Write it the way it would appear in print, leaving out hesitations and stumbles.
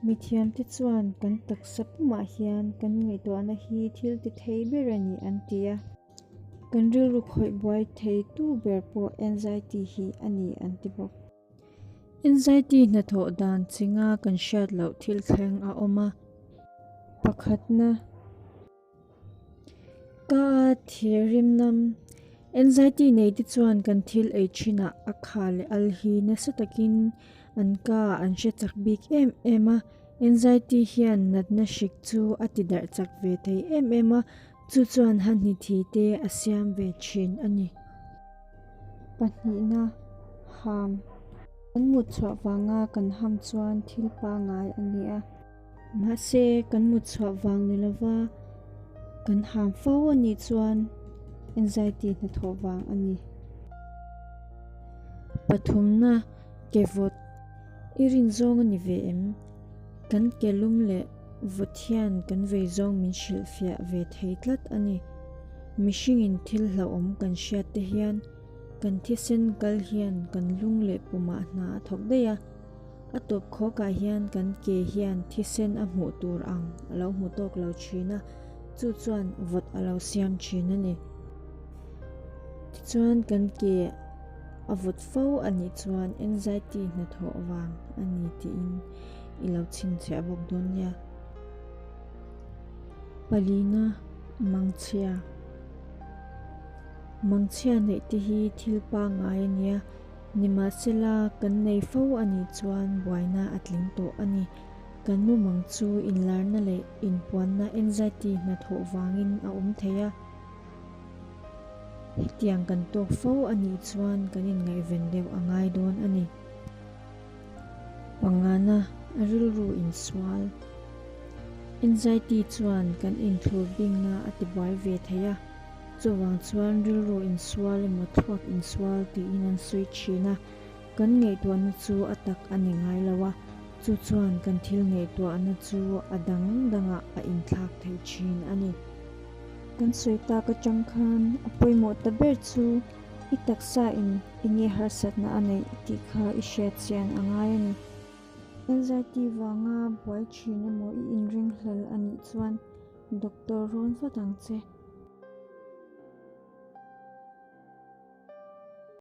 Mithiamte chuan kan taksa pumah hian kan ngaihtuahna hi thil ti thei ber a ni an ti a. Kan rilru khawih buai thei tu ber pawh anxiety hi a ni an ti bawk. Anxiety hnathawh dan chinga kan hriat loh thil thleng a awm a. Pakhatna. Ka thirrim nam. Anxiety nei te chuan kan thil ei thinah a kha leh al hi nasa takin an ka an hre chak bik em em a. Anxiety hian natna hrik chu a ti darh chak ve thei em em a, chu chuan hahni thi te a siam ve thin a ni. Pahnihna, ham. Kan mut chhuah vanga kan ham chuan thil pangai a ni a. Mahse, kan mut chhuah vang ni lova kan ham fo a nih chuan anxiety hnathawh vang a ni. Pathumna, ke vawt. I rin zawng a ni ve em? Kan ke lum leh vawt hian kan vei zawng min hrilhfiah ve thei tlat a ni. Mihringin thil hlauhawm kan hriat te hian kan thisen kal hian kan lung leh pumah hna a thawk daih a. A tawp khawkah hian kan ke hian thisen a hmuh tur ang a lo hmu tawk lo thin a, chu chuan vawt a lo siam thin a ni. Tichuan kan ke a vawt fo a nih chuan anxiety hnathawh vang a ni tiin i lo chhinchhiah bawk dawn nia. Palina Mangchhia Mangchhia neih te hi thil pangngai a nia. Nimahsela, kan nei fo a nih chuan buaina a tling tawh a ni. Kan mumang chu inlarna leh inpuanna anxiety hnathawh vangin a awm thei a. Hetiang kan tawk fo a nih chuan kan inngaihven deuh a ngai dawn a ni. Pangana, a rilru insual. Anxiety chuan kan inthlur bingna a tibuai ve thei a. Chuvang chuan rilru insual emaw thluak insual tiin an sawi thin a, kan ngaihtuahna chu a tak a ni ngai lo a, chu chuan kan thil ngaihtuahna chu a dang dangah a inthlak thei thin a ni. Kan sawi tak atang khan a pawimawh ta ber chu i taksa in enge harsatna a neih tih kha i hriat chian a ngai a ni. Anxiety vanga buai thin emaw i inringhlel a nih chuan doctor rawn vat ang che.